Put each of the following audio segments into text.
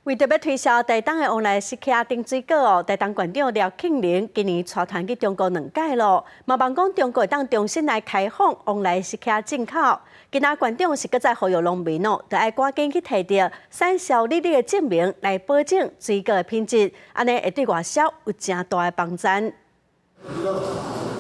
為著欲推銷台東的旺來釋迦等水果哦，台東縣長廖慶玲今年帶團去中國兩擺囉，嘛望講中國會當重新來開放旺來釋迦進口。今仔縣長是閣再呼籲農民哦，著愛趕緊去提著產銷履歷的證明來保證水果的品質，按呢會對外銷有誠大的幫助。這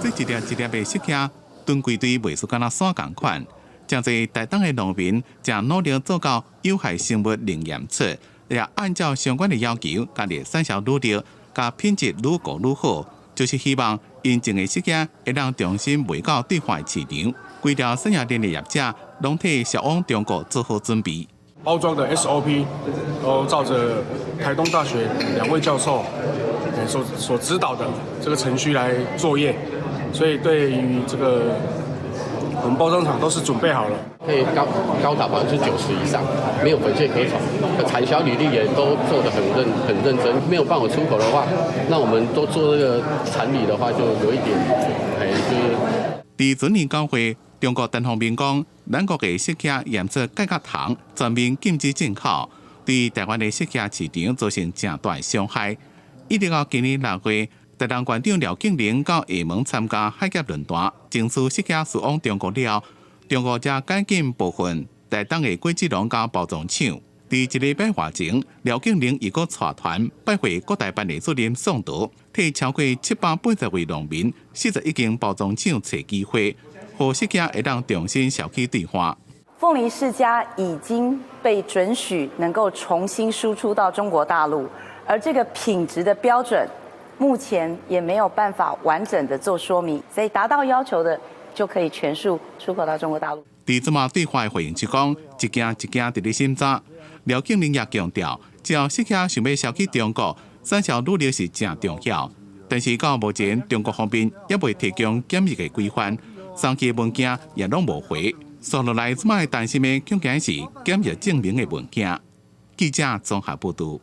一粒一粒的釋迦，脣規堆賣相敢若山仝款。誠濟台東的農民誠努力做到有害生物零驗出。也按照相關的要求，共產銷履歷，共品質愈顧愈好，就是希望𪜶種的釋迦會當重新賣到對岸市場。規條產業鏈的業者，攏替銷往中國做好準備。包裝的 SOP 都照着台東大學兩位教授所指導的這個程序來作業，所以對於這個我們包裝廠都是準備好了。可以高達90%以上，沒有粉屑可從。產銷履歷也都做得很認真，沒有辦法出口的話，那我們都做這個產履的話，就有一點，哎，就是。佇全年高會，中國單方面講，咱國的釋迦驗出介殼糖，全面禁止進口，對台灣的釋迦市場造成誠大傷害。一直到今年6月，台東縣長廖慶玲到廈門參加海峽論壇，爭取釋迦輸往中國了，中國才解禁部分台東的果子農佮包裝廠。佇一禮拜外前，廖慶玲又閣帶團拜會國台辦的主任宋濤，替超過780位農民、41間包裝廠揣機會，予釋迦會當重新銷去對岸。鳳梨釋迦已經被准許能夠重新輸出到中國大陸，而這個品質的標準目前也沒有辦法完整的做說明，所以達到要求的就可以全數出口到中國大陸。佇這馬對話的回應就講，一件一件佇咧審查。廖慶玲也強調，只要釋迦想欲銷去中國，產銷履歷是誠重要。但是到目前，中國方面猶未提供檢疫的規範，送去的文件也攏無回。紲落來，這擺擔心的，恐驚是檢疫證明的文件。記者綜合報導。